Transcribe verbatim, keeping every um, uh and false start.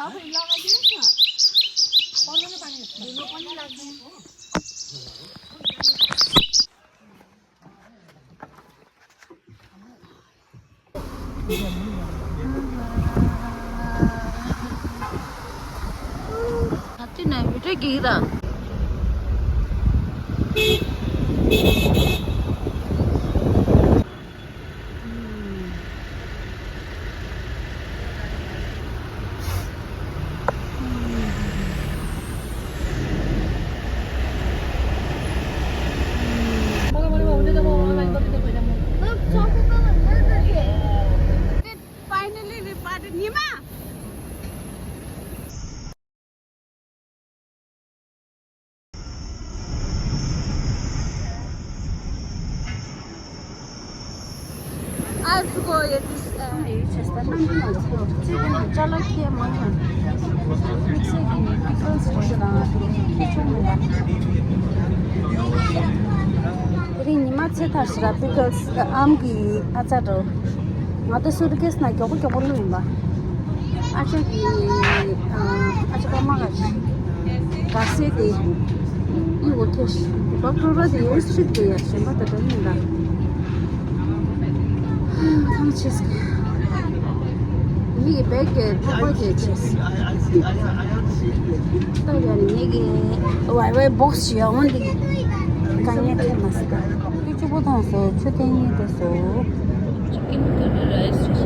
ད་ལྟ་ན་བི་ཌིའོ་གི་ར། Finally, we parted. Nima! I have to go at this, uh, དེ་རིང་ཉི་མ་ཚེ་ཐར་ཞིག་ལ་པི་ཀལ་སི་ཨམ་གྱི་ཨ་ཅག་འགྲོ། ང་ད་སུ་ཊི་ཀེ་སི་ནང་མགྱོགས་པོ་མགྱོགས་པོ་བླུགས་ཡིན་པ། ཨ་ཅག་གི་ཨ་ཅག་པ་མ་ག་ཅིག་ག་སེ་དེ་ཡིད་འོ་ཁེ་ཤི་བ་ཀྲུ་ར་དེ་ཡོད་སྲིད་དེ་ཡ་གཞན་པ་ད་དྲན་མིན་ད། ཐང་ཆེས་ཀྱི་མི་ཡི་བེག་གི་ཐག་པ་གྱེས་ཆེས། ད་ཡ་ནི་ངེད་ཀྱི་ཝའི་ཝའི་བོག་སི་ཡ་འོན་ཏེ་དཀའ་ངལ་འཕྲད་མ་སྲིད་ད། ཁྱོད་གཅིག་པོ་ཐོངས་སོ། ཁྱོད་ལྟས་ངན་དེ་སོ། Chicken curry rice is